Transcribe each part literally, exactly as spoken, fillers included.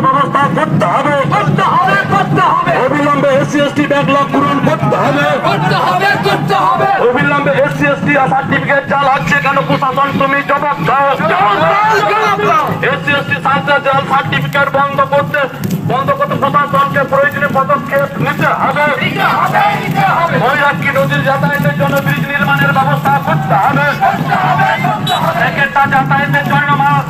ব্যবস্থা করতে হবে। করতে হবে, করতে হবে। অবিলম্বে এসসি এসটি ব্যাকলগ পূরণ করতে হবে। করতে হবে, করতে হবে। অবিলম্বে এসসি এসটি সার্টিফিকেট যা লাগছে কেন প্রশাসন, তুমি জবাব দাও। জবাব দাও, জবাব দাও। এসসি এসটি সার্টিফিকেট বন্ধ করতে, বন্ধ করতে প্রশাসনকে প্রয়োজনীয় পদক্ষেপ নিতে হবে। নিতে হবে, নিতে হবে। ময়ূরাক্ষী নদীর যাতায়াতের জন্য ব্রিজ নির্মাণের ব্যবস্থা করতে হবে। করতে হবে, করতে হবে। সেকেন্ডটা যাতায়াতের জন্য মা-,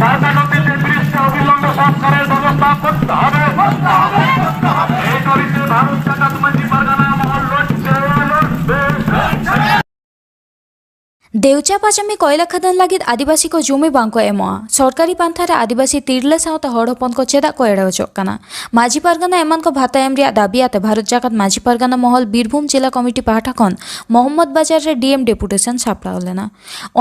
সারদা নদীতে ব্রিজটা অবিলম্বে সংস্কারের ব্যবস্থা করতে হবে। করতে হবে, করতে হবে। এই দাবিতে ভারত জাকাত মাঝি পারগানা মহল লড়ছে, লড়বে। দেউচা ᱯᱟᱪᱟᱢᱤ ᱠᱚᱭᱞᱟ ᱠᱷᱟᱫᱟᱱ ᱞᱟᱹᱜᱤᱫ ᱟᱹᱫᱤᱵᱟᱹᱥᱤ ᱠᱚ ᱡᱩᱢᱤ ᱵᱟᱝ ᱠᱚ ᱮᱢᱚᱜᱼᱟ᱾ ᱥᱚᱨᱠᱟᱨᱤ ᱯᱟᱱᱛᱷᱟ ᱨᱮ ᱟᱹᱫᱤᱵᱟᱹᱥᱤ ᱛᱤᱨᱞᱟᱹ ᱥᱟᱶᱛᱮ ᱦᱚᱲ ᱦᱚᱯᱚᱱ ᱠᱚ ᱪᱮᱫᱟᱜ ᱠᱚ ᱮᱲᱮ ᱦᱚᱪᱚᱜ ᱠᱟᱱᱟ? ᱢᱟᱹᱡᱷᱤ ᱯᱟᱨᱜᱟᱱᱟ ᱮᱢᱟᱱ ᱠᱚ ᱵᱷᱟᱛᱟ ᱮᱢ ᱨᱮᱭᱟᱜ ᱫᱟᱹᱵᱤ ᱟᱛᱮ ᱵᱷᱟᱨᱚᱛ ᱡᱟᱠᱟᱛ ᱢᱟᱹᱡᱷᱤ ᱯᱟᱨᱜᱟᱱᱟ ᱢᱚᱦᱚᱞ ᱵᱤᱨᱵᱷᱩᱢ ᱡᱮᱞᱟ ᱠᱚᱢᱤᱴᱤ ᱯᱟᱦᱴᱟ ᱠᱷᱚᱱ ᱢᱚᱦᱚᱢᱢᱚᱫᱽ ᱵᱟᱡᱟᱨ ᱨᱮ ᱰᱤ ᱮᱢ ᱰᱮᱯᱩᱴᱮᱥᱚᱱ ᱥᱟᱯᱲᱟᱣ ᱞᱮᱱᱟ᱾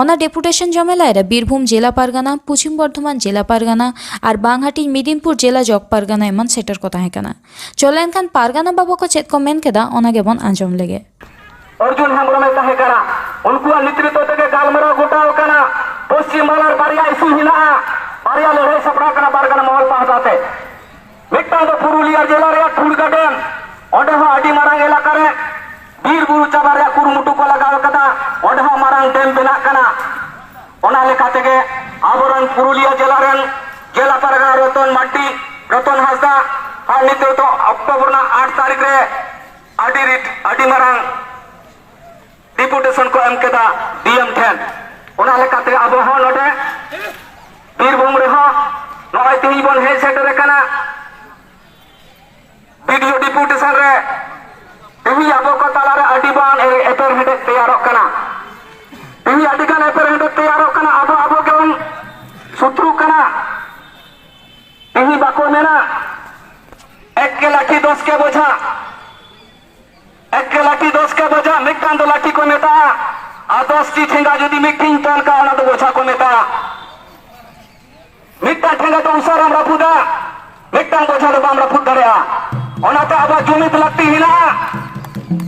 ᱚᱱᱟ ᱰᱮᱯᱩᱴᱮᱥᱚᱱ ᱡᱚᱢᱮᱞᱟᱭ ᱨᱮ ᱵᱤᱨᱵᱷᱩᱢ ᱡᱮᱞᱟ ᱯᱟᱨᱜᱟᱱᱟ, ᱯᱚᱪᱷᱤᱢ ᱵᱚᱨᱫᱷᱚᱢᱟᱱ ᱡᱮᱞᱟ ᱯᱟᱨᱜᱟᱱᱟ ᱟᱨ ᱵᱟᱝᱦᱟᱴᱤᱧ ᱢᱤᱫᱤᱱᱯᱩᱨ ᱡᱮᱞᱟ ᱡᱚᱜᱽ ᱯᱟᱨᱜᱟᱱᱟ ᱮᱢᱟᱱ ᱥᱮᱴᱮᱨ ᱠᱚ ᱛᱟᱦᱮᱸ ᱠᱟᱱᱟ᱾ ᱪᱚᱞᱚ ᱮᱱᱠᱷᱟᱱ ᱯᱟᱨᱜᱟᱱᱟ ᱵᱟᱵᱟ ᱠᱚ ᱪᱮᱫ ᱠᱚ ᱢᱮᱱ ᱠᱮᱫᱟ, ᱚᱱᱟ ᱜᱮᱵᱚᱱ ᱟᱸᱡᱚᱢ ᱞᱮᱜᱮ᱾ ᱚᱨᱡᱩᱱ ᱦᱮᱢᱵᱨᱚᱢᱮ ᱛᱟᱦᱮᱸ ᱠᱟᱱᱟ᱾ ᱩᱱᱠᱩᱣᱟᱜ ᱱᱮᱛᱨᱤᱛᱵ ᱛᱮᱜᱮ ᱜᱟᱞᱢᱟᱨᱟᱣ ᱜᱚᱴᱟᱣ ᱠᱟᱱᱟ᱾ ᱯᱚᱥᱪᱤᱢ ᱵᱟᱝᱞᱟ ᱨᱮ ᱵᱟᱨᱭᱟ ᱤᱥᱩ ᱦᱮᱱᱟᱜᱼᱟ, ᱵᱟᱨᱭᱟ ᱞᱟᱹᱲᱦᱟᱹᱭ ᱥᱟᱯᱲᱟᱣ ᱠᱟᱱᱟ ᱯᱟᱨᱜᱟᱱᱟ ᱢᱚᱦᱚᱞ ᱯᱟᱦᱴᱟ ᱛᱮ᱾ ᱢᱤᱫᱴᱟᱝ ᱫᱚ ᱯᱩᱨᱩᱞᱤᱭᱟᱹ ᱡᱮᱞᱟ ᱨᱮᱭᱟᱜ ᱴᱷᱩᱲᱜᱟ ᱰᱮᱢ, ᱚᱸᱰᱮ ᱦᱚᱸ ᱟᱹᱰᱤ ᱢᱟᱨᱟᱝ ᱮᱞᱟᱠᱟ ᱨᱮ ᱵᱤᱨ ᱵᱩᱨᱩ ᱪᱟᱵᱟ ᱨᱮᱭᱟᱜ ᱠᱩᱨᱩᱢᱩᱴᱩ ᱠᱚ ᱞᱟᱜᱟᱣ ᱟᱠᱟᱫᱟ, ᱚᱸᱰᱮ ᱦᱚᱸ ᱢᱟᱨᱟᱝ ᱰᱮᱢ ᱵᱮᱱᱟᱜ ᱠᱟᱱᱟ᱾ ᱚᱱᱟ ᱞᱮᱠᱟ ᱛᱮᱜᱮ ᱟᱵᱚᱨᱮᱱ ᱯᱩᱨᱩᱞᱤᱭᱟᱹ ᱡᱮᱞᱟ ᱨᱮᱱ ᱡᱮᱞᱟ ᱯᱟᱨᱜᱟᱱᱟ ᱨᱚᱛᱚᱱ ᱢᱟᱨᱰᱤ, ᱨᱚᱛᱚᱱ ᱦᱟᱸᱥᱫᱟ ᱟᱨ ᱱᱤᱛᱚᱜ ᱫᱚ ᱚᱠᱴᱳᱵᱚᱨ ᱨᱮᱱᱟᱜ ᱟᱴ ᱛᱟᱹᱨᱤᱠᱷ ᱨᱮ ᱟᱹᱰᱤ ᱨᱤᱴ-, ᱟᱹᱰᱤ ᱢᱟᱨᱟᱝ ᱰᱮᱯᱩᱴᱮᱥᱚᱱ ᱠᱚ ᱮᱢ ᱠᱮᱫᱟ ᱰᱤ ᱮᱢ ᱴᱷᱮᱱ᱾ ᱚᱱᱟ ᱞᱮᱠᱟᱛᱮ ᱟᱵᱚ ᱦᱚᱸ ᱱᱚᱰᱮ ᱵᱤᱨᱵᱷᱩᱢ ᱨᱮᱦᱚᱸ ᱱᱚᱜᱼᱚᱭ ᱛᱮᱦᱮᱧ ᱵᱚᱱ ᱦᱮᱡ ᱥᱮᱴᱮᱨ ᱟᱠᱟᱱᱟ ᱵᱤ ᱰᱤ ᱳ ᱰᱮᱯᱩᱴᱮᱥᱚᱱ ᱨᱮ᱾ ᱛᱮᱦᱮᱧ ᱟᱵᱚ ᱠᱚ ᱛᱟᱞᱟᱨᱮ ᱟᱹᱰᱤ ᱵᱟᱝ ᱮ-, ᱮᱯᱮᱨ ᱦᱮᱸᱰᱮᱡ ᱛᱮᱭᱟᱨᱚᱜ ᱠᱟᱱᱟ᱾ ᱛᱮᱦᱮᱧ ᱟᱹᱰᱤ ᱜᱟᱱ ᱮᱯᱮᱨ ᱦᱮᱸᱰᱮᱡ ᱛᱮᱭᱟᱨᱚᱜ ᱠᱟᱱᱟ, ᱟᱵᱚ ᱟᱵᱚ ᱜᱮᱵᱚᱱ ᱥᱩᱛᱨᱩᱜ ᱠᱟᱱᱟ᱾ ᱛᱮᱦᱮᱧ ᱵᱟᱠᱚ ᱢᱮᱱᱟ, ᱮᱠ ᱠᱮ ᱞᱟᱴᱷᱤ ᱫᱚᱥ ᱠᱮ ᱵᱚᱡᱷᱟ᱾ ᱮᱠ ᱠᱮ ᱞᱟᱴᱷᱤ ᱫᱚᱥ ᱠᱮ ᱵᱚᱡᱷᱟ, ᱢᱤᱫᱴᱟᱝ ᱫᱚ ᱞᱟᱴᱷᱤ ᱠᱚ ᱢᱮᱛᱟᱜᱼᱟ, ᱟᱨ ᱫᱚᱥ ᱴᱤ ᱴᱷᱮᱸᱜᱟ ᱡᱩᱫᱤ ᱢᱤᱫ ᱴᱷᱮᱱ ᱛᱚᱞ ᱠᱟᱜᱼᱟ, ᱚᱱᱟ ᱫᱚ ᱵᱚᱡᱷᱟ ᱠᱚ ᱢᱮᱛᱟᱜᱼᱟ᱾ ᱢᱤᱫᱴᱟᱝ ᱴᱷᱮᱸᱜᱟ ᱫᱚ ᱩᱥᱟᱹᱨᱟᱢ ᱨᱟᱹᱯᱩᱫᱟ, ᱢᱤᱫᱴᱟᱝ ᱵᱚᱡᱷᱟ ᱫᱚ ᱵᱟᱢ ᱨᱟᱹᱯᱩᱫ ᱫᱟᱲᱮᱭᱟᱜᱼᱟ᱾ ᱚᱱᱟᱛᱮ ᱟᱵᱚᱣᱟᱜ ᱡᱩᱢᱤᱫ ᱞᱟᱹᱠᱛᱤ ᱦᱮᱱᱟᱜᱼᱟ᱾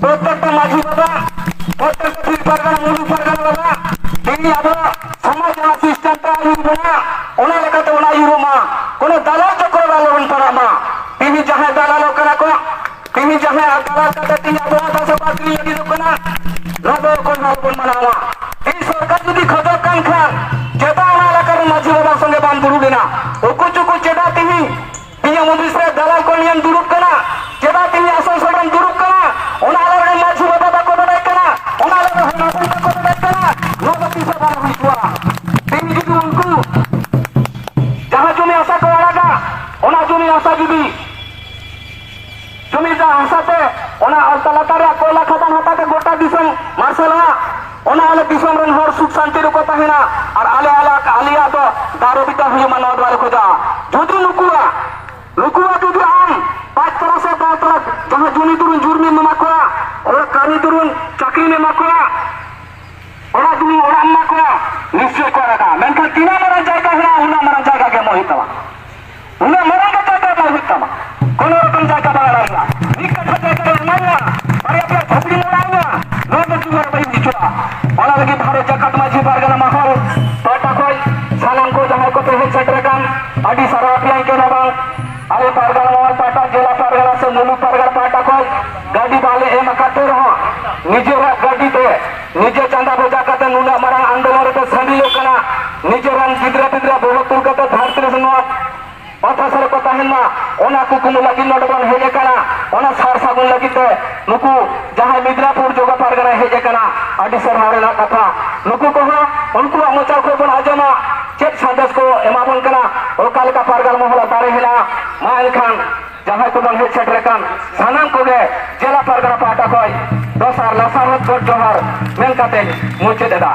ᱯᱨᱚᱛᱮᱠᱴᱟ ᱢᱟᱹᱡᱷᱤ ᱵᱟᱵᱟ, ᱯᱨᱚᱛᱮᱠᱴᱟ ᱯᱤᱲ ᱯᱟᱨᱜᱟᱱᱟ, ᱢᱩᱞᱩᱠ ᱯᱟᱨᱜᱟᱱᱟ ᱵᱟᱵᱟ, ᱛᱮᱦᱮᱧ ᱟᱵᱚᱣᱟᱜ ᱥᱚᱢᱟᱡᱽ ᱡᱟᱦᱟᱸ ᱥᱤᱥᱴᱮᱢ ᱛᱮ ᱟᱹᱭᱩᱨ ᱵᱚᱱᱟ, ᱚᱱᱟ ᱞᱮᱠᱟᱛᱮ ᱚᱱᱟ ᱟᱹᱭᱩᱨᱚᱜ ᱢᱟ᱾ ᱠᱳᱱᱳ ᱫᱟᱞᱟᱞ ᱪᱚᱠᱨᱚ ᱪᱟᱞᱟᱣ ᱠᱟᱛᱮ ᱛᱮᱦᱮᱧ ᱟᱵᱚᱣᱟᱜ ᱵᱷᱟᱥᱟ ᱵᱟᱹᱛᱤᱞ ᱞᱟᱹᱜᱤᱫᱚᱜ ᱠᱟᱱᱟ᱾ ᱱᱚᱣᱟ ᱫᱚ ᱚᱠᱚᱭ ᱦᱚᱸ ᱵᱟᱵᱚᱱ ᱢᱟᱱᱟᱣᱟ᱾ ᱛᱮᱦᱮᱧ ᱥᱚᱨᱠᱟᱨ ᱡᱩᱫᱤ ᱠᱷᱚᱡᱚᱜ ᱠᱟᱱ ᱠᱷᱟᱱ, ᱪᱮᱫᱟᱜ ᱚᱱᱟ ᱮᱞᱟᱠᱟ ᱨᱮ ᱢᱟᱹᱡᱷᱤ ᱵᱟᱵᱟ ᱥᱚᱸᱜᱮ ᱵᱟᱢ ᱫᱩᱲᱩᱵ ᱞᱮᱱᱟ? ᱩᱠᱩ ᱪᱩᱠᱩ ᱪᱮᱫᱟᱜ ᱛᱮᱦᱮᱧ ᱤᱧᱟᱹᱜ ᱚᱯᱷᱤᱥ ᱨᱮ ᱫᱟᱞᱟᱞ ᱠᱚ ᱱᱤᱭᱮᱢ ᱫᱩᱲᱩᱵ ᱠᱟᱱᱟ? ᱪᱮᱫᱟᱜ ᱛᱮᱦᱮᱧ ᱟᱥᱟᱱᱥᱳᱞ ᱨᱮᱢ ᱫᱩᱲᱩᱵ ᱠᱟᱱᱟ? ᱚᱱᱟ ᱟᱞᱮ ᱨᱮᱱ ᱢᱟᱹᱡᱷᱤ ᱵᱟᱵᱟ ᱵᱟᱠᱚ ᱵᱟᱰᱟᱭ ᱠᱟᱱᱟ, ᱚᱱᱟ ᱟᱞᱮ ᱨᱮᱱ ᱦᱚᱲ ᱦᱚᱯᱚᱱ ᱵᱟᱠᱚ ᱵᱟᱰᱟᱭ ᱠᱟᱱᱟ᱾ ᱱᱚᱣᱟ ᱫᱚ ᱛᱤᱥ ᱦᱚᱸ ᱵᱟᱝ ᱦᱩᱭ ᱠᱚᱜᱼᱟ᱾ ᱛᱮᱦᱮᱧ ᱡᱩᱫᱤ ᱩᱱᱠᱩ ᱡᱟᱦᱟᱸ ᱡᱚᱢᱤ ᱦᱟᱥᱟ ᱠᱚ ᱟᱲᱟᱜᱟ, ᱚᱱᱟ ᱡᱚᱢᱤ ᱦᱟᱥᱟ ᱡᱩᱫᱤ ᱡᱚᱢᱤ ᱨᱮᱱᱟᱜ ᱦᱟᱥᱟ ᱛᱮ ᱚᱱᱟ ᱚᱛ ᱞᱟᱛᱟᱨ ᱨᱮᱭᱟᱜ ᱠᱚᱭᱞᱟ ᱠᱷᱟᱫᱟᱱ ᱦᱟᱛᱟᱣ ᱛᱮ ᱜᱚᱴᱟ ᱫᱤᱥᱚᱢ ᱢᱟᱨᱥᱟᱞᱚᱜᱼᱟ, ᱚᱱᱟ ᱟᱞᱮ ᱫᱤᱥᱚᱢ ᱨᱮᱱ ᱦᱚᱲ ᱥᱩᱠ ᱥᱟᱱᱛᱤ ᱨᱮᱠᱚ ᱛᱟᱦᱮᱱᱟ᱾ ᱟᱨ ᱟᱞᱮ, ᱟᱞᱮ, ᱟᱞᱮᱭᱟᱜ ᱫᱚ ᱫᱟᱣ ᱨᱮ ᱢᱤᱫᱴᱟᱝ ᱦᱩᱭᱩᱜ ᱢᱟ, ᱱᱚᱣᱟ ᱫᱚ ᱵᱟᱞᱮ ᱠᱷᱚᱡᱟ᱾ ᱡᱩᱫᱤ ᱱᱩᱠᱩᱣᱟᱜ, ᱱᱩᱠᱩᱣᱟᱜ ᱡᱩᱫᱤ ᱟᱢ ᱯᱟᱸᱪ ᱛᱟᱞᱟ ᱥᱮ ᱫᱚᱥ ᱛᱟᱞᱟ ᱡᱟᱦᱟᱸ ᱡᱚᱢᱤ ᱫᱩᱨᱩᱱ ᱡᱩᱨᱢᱤᱢ ᱮᱢᱟ ᱠᱚᱣᱟ, ᱚᱱᱟ ᱠᱟᱹᱢᱤ ᱫᱩᱨᱩᱱ ᱪᱟᱹᱠᱨᱤᱢ ᱮᱢᱟ ᱠᱚᱣᱟ, ᱚᱲᱟᱜ ᱫᱩᱣᱟᱹᱨ ᱚᱲᱟᱜ ᱮᱢᱟ ᱠᱚᱣᱟ, ᱱᱤᱥᱪᱚᱭ ᱠᱚ ᱟᱲᱟᱜᱟ᱾ ᱢᱮᱱᱠᱷᱟᱱ ᱛᱤᱱᱟᱹᱜ ᱢᱟᱨᱟᱝ ᱡᱟᱭᱜᱟ ᱦᱮᱱᱟᱜᱼᱟ, ᱩᱱᱟᱹᱜ ᱢᱟᱨᱟᱝ ᱡᱟᱭᱜᱟ ᱜᱮ ᱮᱢᱚᱜ ᱦᱩᱭᱩᱜ ᱛᱟᱢᱟ᱾ ᱩᱱᱟᱹᱜ ᱢᱟᱨᱟᱝ ᱜᱮ ᱡᱟᱭᱜᱟ ᱮᱢᱚᱜ ᱦᱩᱭᱩᱜ ᱛᱟᱢᱟ᱾ ᱠᱳᱱᱳ ᱨᱚᱠᱚᱢ ᱡᱟᱭᱜᱟ ᱵᱟᱝ ᱟᱲᱟᱜ ᱦᱩᱭᱩᱜᱼᱟ᱾ ᱢᱤᱫ ᱠᱟᱴᱷᱟ ᱡᱟᱭᱜᱟ ᱨᱮ ᱮᱢᱟᱭᱟ, ᱵᱟᱨᱭᱟ ᱯᱮᱭᱟ ᱡᱷᱟᱹᱯᱲᱤ ᱚᱲᱟᱜ ᱟᱭᱟ, ᱱᱚᱣᱟ ᱫᱚ ᱡᱩᱣᱟᱹᱱ ᱵᱟᱹᱧ ᱵᱩᱡᱷᱟᱹᱣᱟ᱾ ᱚᱱᱟ ᱞᱟᱹᱜᱤᱫ ᱵᱷᱟᱨᱚᱛ ᱡᱟᱠᱟᱛ ᱢᱟᱹᱡᱷᱤ ᱯᱟᱨᱜᱟᱱᱟ ᱢᱚᱦᱚᱞ ᱯᱟᱦᱴᱟ ᱠᱷᱚᱱ ᱥᱟᱱᱟᱢ ᱠᱚ ᱡᱟᱦᱟᱸᱭ ᱠᱚᱯᱮ ᱦᱮᱡ ᱥᱮᱴᱮᱨ ᱟᱠᱟᱱ, ᱟᱹᱰᱤ ᱥᱟᱨᱦᱟᱣ ᱯᱮᱭᱟᱧ ᱠᱟᱱᱟ ᱵᱟᱝ᱾ ᱟᱞᱮ ᱯᱟᱨᱜᱟᱱᱟ ᱢᱚᱦᱚᱞ ᱯᱟᱦᱴᱟ, ᱡᱮᱞᱟ ᱯᱟᱨᱜᱟᱱᱟ ᱥᱮ ᱢᱩᱞᱩᱠ ᱯᱟᱨᱜᱟᱱᱟ ᱯᱟᱦᱴᱟ ᱠᱷᱚᱱ ᱜᱟᱹᱰᱤ ᱵᱟᱞᱮ ᱮᱢ ᱟᱠᱟᱫ ᱛᱮ ᱨᱮᱦᱚᱸ, ᱱᱤᱡᱮᱨᱟᱜ ᱜᱟᱹᱰᱤ ᱛᱮ ᱱᱤᱡᱮ ᱪᱟᱸᱫᱟ ᱵᱷᱮᱡᱟ ᱠᱟᱛᱮ ᱱᱩᱱᱟᱹᱜ ᱢᱟᱨᱟᱝ ᱟᱱᱫᱳᱞᱚᱱ ᱨᱮᱯᱮ ᱥᱟᱹᱢᱤᱞᱚᱜ ᱠᱟᱱᱟ, ᱱᱤᱡᱮᱨᱟᱱ ᱜᱤᱫᱽᱨᱟᱹ ᱯᱤᱫᱽᱨᱟᱹ ᱵᱚᱦᱚᱜ ᱛᱩᱞ ᱠᱟᱛᱮ ᱫᱷᱟᱹᱨᱛᱤ ᱨᱮ ᱱᱚᱣᱟ ᱚᱛ ᱦᱟᱥᱟ ᱨᱮᱠᱚ ᱛᱟᱦᱮᱱ ᱢᱟ, ᱚᱱᱟ ᱠᱩᱠᱢᱩ ᱞᱟᱹᱜᱤᱫ ᱱᱚᱰᱮ ᱵᱚᱱ ᱦᱮᱡ ᱟᱠᱟᱱᱟ᱾ ᱚᱱᱟ ᱥᱟᱨ ᱥᱟᱹᱜᱩᱱ ᱞᱟᱹᱜᱤᱫ ᱛᱮ ᱱᱩᱠᱩ ᱡᱟᱦᱟᱸᱭ ᱢᱤᱫᱽᱱᱟᱯᱩᱨ ᱡᱚᱜᱟ ᱯᱟᱨᱜᱟᱱᱟ ᱦᱮᱡ ᱟᱠᱟᱱᱟ, ᱟᱹᱰᱤ ᱥᱟᱨᱦᱟᱣ ᱨᱮᱱᱟᱜ ᱠᱟᱛᱷᱟ᱾ ᱱᱩᱠᱩ ᱠᱚᱦᱚᱸ ᱩᱱᱠᱩᱣᱟᱜ ᱢᱚᱪᱟ ᱠᱷᱚᱱ ᱵᱚᱱ ᱟᱸᱡᱚᱢᱟ, ᱪᱮᱫ ᱥᱟᱸᱫᱮᱥ ᱠᱚ ᱮᱢᱟ ᱵᱚᱱ ᱠᱟᱱᱟ, ᱚᱠᱟ ᱞᱮᱠᱟ ᱯᱟᱨᱜᱟᱱᱟ ᱢᱚᱦᱚᱞ ᱫᱟᱲᱮ ᱦᱮᱱᱟᱜᱼᱟ᱾ ᱢᱟ ᱮᱱᱠᱷᱟᱱ ᱡᱟᱦᱟᱸᱭ ᱠᱚᱵᱚᱱ ᱦᱮᱡ ᱥᱮᱴᱮᱨ ᱟᱠᱟᱱ ᱥᱟᱱᱟᱢ ᱠᱚᱜᱮ ᱡᱮᱞᱟ ᱯᱟᱨᱜᱟᱱᱟ ᱯᱟᱦᱴᱟ ᱠᱷᱚᱱ ᱫᱚᱥᱟᱨ ᱞᱟᱥᱟᱲᱦᱮᱫ ᱜᱚᱰ ᱡᱚᱦᱟᱨ ᱢᱮᱱ ᱠᱟᱛᱮ ᱢᱩᱪᱟᱹᱫ ᱮᱫᱟ᱾